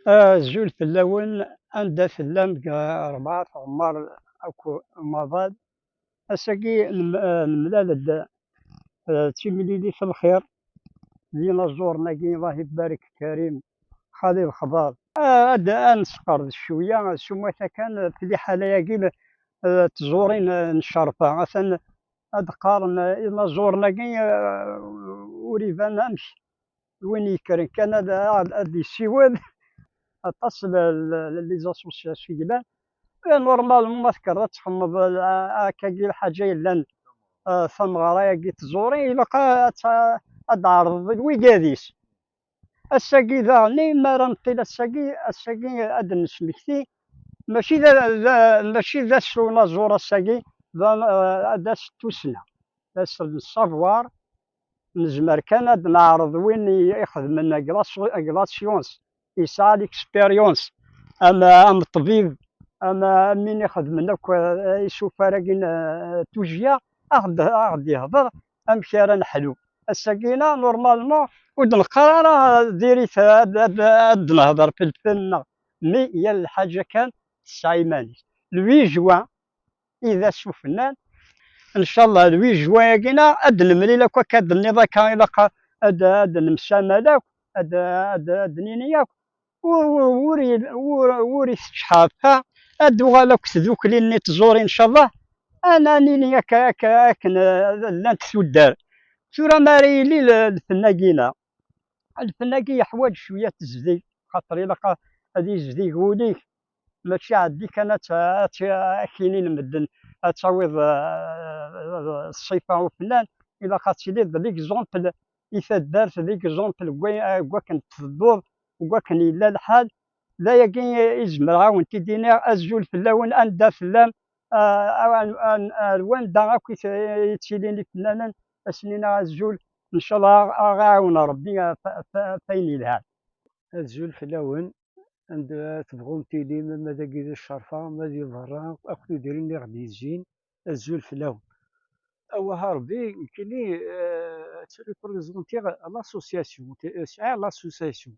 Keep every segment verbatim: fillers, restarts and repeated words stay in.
Azul fell-awen, anda tellam deg rebɛa tɣemmar akk umaḍal. Ass-agi nem-, eh, nemlal-d, eh, d timlilit n lxir d yinaẓuren-agi, Allah ibarek Karim, Xali Lexbar. Eh, ad, ad nesqerdec cwiya s umata kan, eh, f liḥala-agi, eh, tẓurin, eh, n ccerfa. Atan ad qqaren, eh, inaẓuren-agi, eh, ur iban amek. Win yekkren kan ad, ad, ad yessiwel, aṭas n, n, n les associations i yellan. Eh, normalement, ma tekkreḍ ad txedmeḍ, eh, akkagi lḥaǧa yellan, eh, tameɣra-agi tẓuri, ilaq ad, ad, ad d-tɛerḍeḍ i wigad-is. Ass-agi daɣen, mi ara neṭṭil ass-agi, ass-agi ad d-nesmekti, mačči d, d, mačči d ass unaẓur ass-agi, d, eh, d ass n tussna, d ass n savoir. Nezmer kan ad neɛreḍ win i, ixedmen deg la, deg la science, yesɛa l'expérience, am, am ṭṭbib, am, am win ixedmen akk, eh, isufar-agi n, eh, tujya, a ɣ-d-, a ɣ-d-yehder amek ara neḥlu. Ass-agi-na, normalement, ur d-neqqar ara diri-t ad, ad, ad d-nehder f lfen-nneɣ. Mi yal lḥaǧa kan tesɛa iman-is. Le huit juin i d ass ufennan. Ncallah, le huit juin-agi-na, ad d-nemlil akk akka d-tenniḍ akka, ilaq ad, ad nemsamal akk, ad, ad, ad nini akk. Ur, ur, ur, ur, ur iteččḥaf, ha, ad d-uɣal akk tdukli-nni tẓuri, ncallah. Ad nini akka, akka, akken, eh, llant tuddar. Tura ma ara yili l-, lfen-agi-na. Lfen-agi yeḥwaǧ cwiya tezdeg, xaṭer ilaq a-, ad yezdig wul-ik. Mačči ɛeddi kan ad tt-, ad tt-, ad k-inin medden ad tawiḍ, eh, ṣṣifa ufennan. Ilaq ad tiliḍ d l'exemple i taddart, d l'exemple n way-, n wakken tedduḍ, n wakken yella lḥal. D ayagi i zemreɣ ad wen-t-id-iniɣ. Azul fell-awen, anda tellam, eh, ar, ar, ar wanda akk i t-, i ttilin ifennanen, ad sen-iniɣ azul. Ncallah a ɣ-, a ɣ-iɛawen Rebbi ɣef, ɣef, ɣef wayen yelhan. Azul fell-awen, anda tebɣum tilim, ama dagi di ccerfa, ama di berra, akk tudrin i ɣ-d-yezzin, azul fell-awen. Awah a Rebbi, nekkini, eh, ad tt-reprezentiɣ l'association, t-, sɛiɣ l'association.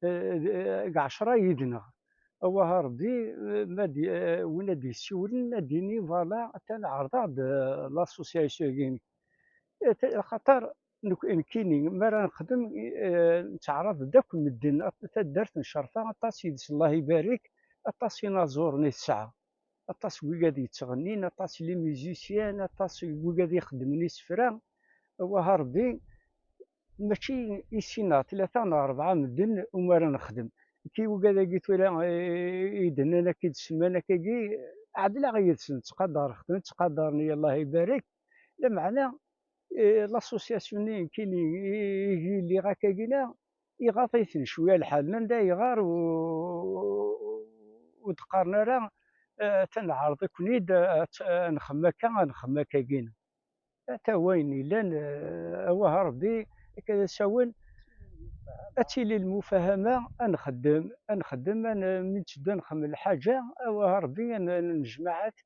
Eh, eh, deg ɛecra yid-neɣ. Awah a Rebbi, eh, ma d-, eh, win ad d-yessiwlen, ad d-yini, voilà, atan ɛerḍeɣ-d, eh, l'association-agi. Eh, t-, axaṭer nek-, nekkini, mi ara nexdem, eh, nettɛaraḍ-d akk medden, at-, taddart n Ccerfa, aṭas yid-s, Allah ibarek, aṭas inaẓuren i tesɛa. Aṭas n wigad yettɣennin, aṭas n les musiciens, aṭas n wigad ixeddmen isefra. Awah a Rebbi, mačči i sin neɣ tlata neɣ rebɛa medden umi ara nexdem. Nekki wigad-agi tura, eh, i d-nnan akka, i d-semman akkagi, ɛedleɣ yid-sen, ttqadareɣ-ten, ttqadaren-iyi, Allah ibarek. Lameɛna, eh, l'association-nni nekkini i, i, i lliɣ akkagi-na, iɣaḍ-iten cwiya lḥal. Anda iɣar u-, ur d-qqaren ara, eh, atan ɛerḍ-iken-id, eh, ad t-, ad nexdem akka, ad nexdem akkagi-na. Ata wayen yellan, eh, awah a Rebbi, akka d asawen, ad tili lmufahama, ad nxeddem, ad nxeddem, ad n-, mi netteddu ad nxemmel lḥaǧa, awah a Rebbi, ad n-, ad nejmaɛet,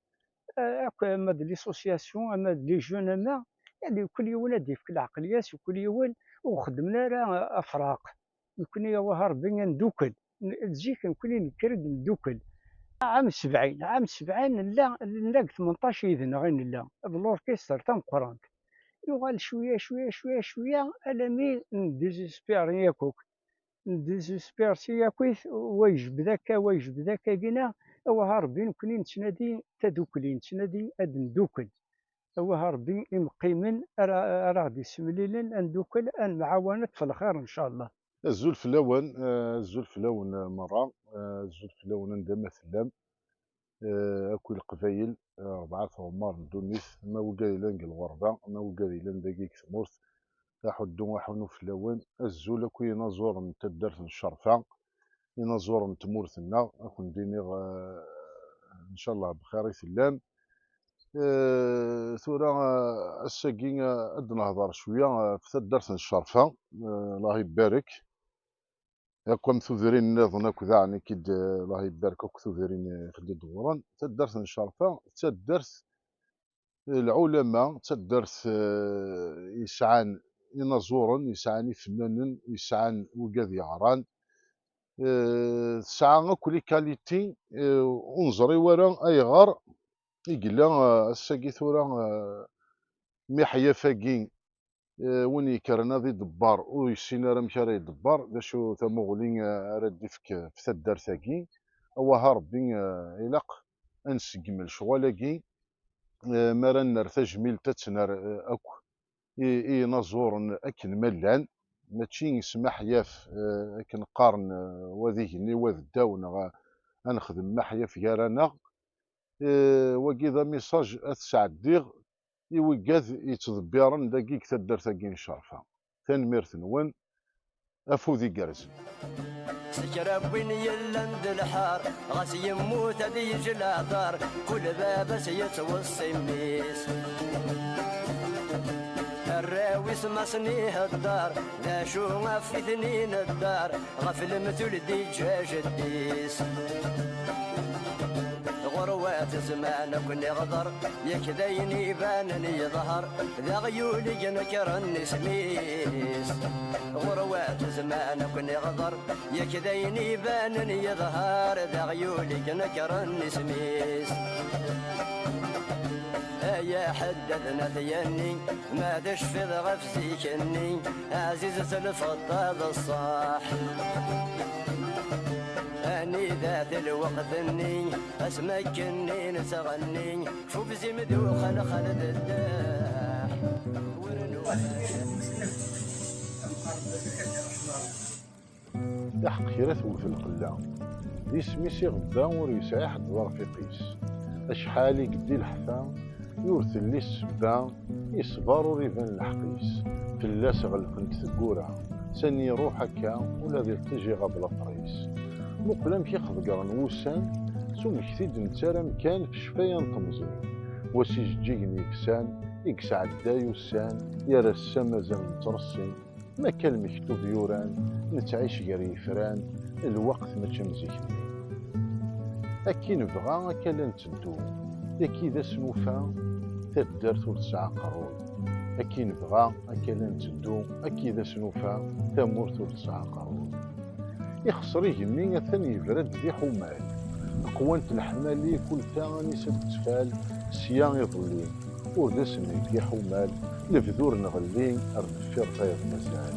eh, akk, ama d l'association, ama d les jeunes, ama, yani, kul yiwen ad d-yefk leɛqel-is, kul yiwen ur xeddmen ara afraq. Nekkni, awah a Rebbi, ad ndukkel. N-, zik nekkni nekker-d ndukkel. Ɛam sebɛin, ɛam sebɛin nella, nella deg tmenṭac yid-neɣ i nella, d l'orchestre tameqqrant. Yuɣal cwiya, cwiya, cwiya, cwiya, alami ndésespérer yakk akk. Ndésespérer si yakk-it, wa yejbed akka, wa yejbed akka, gina, awah a Rebbi, nekkni nettnadi tadukli, nettnadi ad ndukkel. Awah a Rebbi, imeqqimen ara, ara ɣ-d-yessemlilen, ad ndukkel, ad nemɛawan f lxir, ncallah. Azul fell-awen, eh, azul fell-awen, eh, merra, eh, azul fell-awen anda ma tellam, eh, akk i Leqbayel, eh, rebɛa tɣemmar n ddunit, ma wigad yellan deg lɣerba, ma wigad yellan dagi deg tmurt, aḥuddu, aḥunu fell-awen, azul akk i yinaẓuren n taddart n Ccerfa, inaẓuren n tmurt-nneɣ, ad ken-d-iniɣ, eh, ncallah bxir i tellam. Eh, tura, eh, ass-agi, eh, ad nehḍer cwiya, eh, ɣef taddart n Ccerfa, eh, Allah ibarek. Akk am tudrin nniḍen akk daɣen i k-id, eh, Allah ibarek akk tudrin i k-d-iḍewren. Taddart n Ccerfa d taddart, eh, lɛulama, d taddart, eh, yesɛan inaẓuren, yesɛan ifennanen, yesɛan wigad yeɣran. Eh, tesɛa akk les qualités, eh, ur neẓri wara ayɣer i yella, eh, ass-agi tura, eh, miḥyaf-agi, eh, win yekkren ad iḍebber ur yessin ara amek ara iḍebber, d acu tamuɣli, eh, ara d-ifk f taddart-agi. Awah a Ṛebbi, eh, ilaq ad nseggem lecɣal-agi, eh, mi ara nerr tajmilt ad tt-nerr, eh, akk i, i yinaẓuren akken ma llan, mačči s miḥyaf, eh, akken qqaren, eh, wa d igenni, wa d ddaw, neɣ a, a nexdem miḥyaf gar-aneɣ. Eh, wagi d amiṣaj ad t-sɛeddiɣ i wigad yettḍebbiren dagi deg taddart-agi n Ccerfa. Tanemmirt-nwen, afud igerrzen. S kra n win yellan d lḥar, ɣas yemmut ad yeǧǧ leɛḍar, kul baba-s yettweṣṣi mmi-s. Arraw-is ma sen-ihedder, d acu ɣef i ten-inedder, ɣef lemtul d-iǧǧa jeddi-s. Ɣurwat zzman akk-nni iɣder, yak d ayen ibanen yeḍher, d aɣyul i inekkren isem-is. Ɣurwat zzman akk-nni iɣder, yak d ayen ibanen yeḍher, d aɣyul i inekkren isem-is. Ay aḥeddad n at Yanni, ma tecfiḍ ɣef zik-nni, ɛzizet lfeṭṭa d ṣṣeḥ. Anida-t lweqt-nni, asmi akken i nettɣenni, f ubzim d uxelxal d ddeḥ. Ur nuɣal. Iḥeqq kra tewwet lqella. D isem-is iɣebba ur yesɛi ḥedd d arfiq-is. Acḥal i yeddi leḥfa, ur telli ssebba, yeṣber ur iban lḥeqq-is. Fell-as ɣelqent teggura, sani iruḥ akka, ula d iṭij iɣab later-is. Muqel amek i xeḍgren wussan, s umekti d-nettar amkan f ccfaya n temẓi. Wa s ijeǧǧigen yeksan, i yesɛedday ussan, yerra ssam azal n tṛessi. Ma akka lmektub yuran, nettɛic gar yifran, lweqt mačči am zik-nni. Akken nebɣa akka la netteddu, yak i d ass nufa, taddart ur tesɛi aqerruy. Akken nebɣa akka la netteddu, yak i d ass nufa, tamurt ur tesɛi aqerruy. Ixṣer igenni atan yebra-d d iḥumal. Qwant leḥmali kul ta anisa d-tettfal, sya iḍelli. Ur d asen-nefk iḥumal, lebdur nɣelli ar deffir tayeḍ mazal.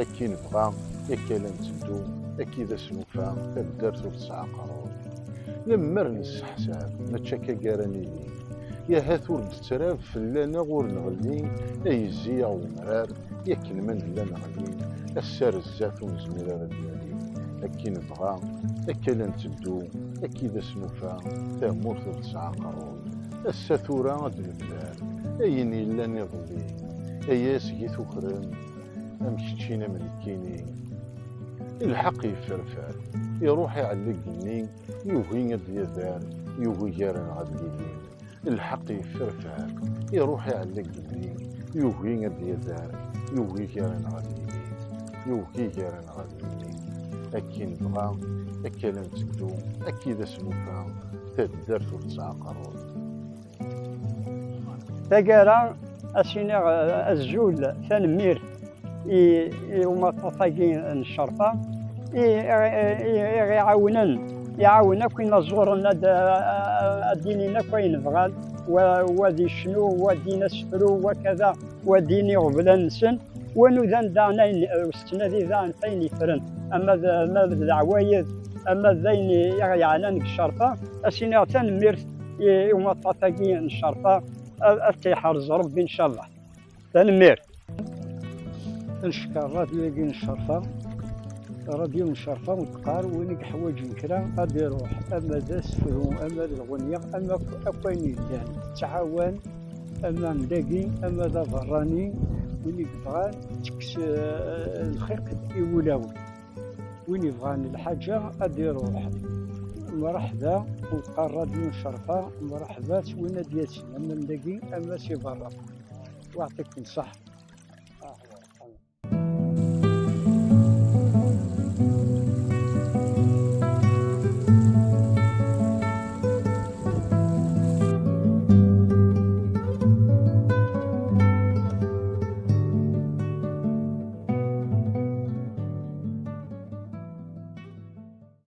Akken nebɣa, akka la netteddu, akka i d asen-ufa, taddart ur tesɛi aqerruy. Lemmer nesseḥsab, mačči akka ara nili. Ahat ur d-tettrab fell-aneɣ ur nɣelli, ay izzi-yaɣ umrar, yakken ma nella nɣelli, ass-a ar zdat ur nezmir ara ad nali. Akken nebɣa, akka la netteddu, akka i d asen-ufa, tamurt ur tesɛi aqerruy. Ass-a tura ad nebder ayen yellan iḍelli, ay asg i tukren, am keččini am nekkini. Lḥeqq yefferfer, iruḥ iɛelli deg igenni, yugi ad d-yader, yugi gar-aneɣ ad yili. Lḥeqq yefferfer, iruḥ iɛelli deg igenni, yugi ad d-yader, yugi gar-aneɣ ad yili, yugi gar-aneɣ ad yili. Akken nebɣa, akka la netteddu, akka i d asen-ufa, taddart ur tesɛi aqerruy. Taggara, ad s-iniɣ, eh, azul, tanemmirt i, i umaṭṭaf-agi n Ccerfa, i, i, i, i ɣ-iɛawnen, iɛawen akk inaẓuren ad, ad d-inin akk ayen bɣan, wa, wa ad icnu, wa ad d-yini asefru, wa kada, wa ad d-yini iɣeblan-nsen, wa nudan daɣen ayen, eh, s ttnadi daɣen f ayen yeffren, ama d, ama d leɛwayed, ama d ayen i ɣ-yeɛnan deg Ccerfa, ad s-iniɣ tanemmirt i, i umaṭṭaf-agi n Ccerfa, ad, ad t-iḥrez Ṛebbi, ncallah. Tanemmirt. Ad ncekkeṛ ṛṛadyu-agi n Ccerfa. Ṛṛadyu n Ccerfa ur d-qqar, win i yeḥwaǧen kra ad iṛuḥ, ama d asefru, ama d lɣenya, ama akk, akk ayen yellan. Tettɛawan, ama n dagi, ama d abeṛṛani, win i yebɣan tekkes, eh, lxiq i wulawen. Win yebɣan lḥaǧa ad iṛuḥ. Mṛeḥba, ur d-qqar ṛṛadyu n Ccerfa, mṛeḥba s win ad d-yasen, ama n dagi, ama si beṛṛa. Waɛṭikum ṣṣeḥḥa.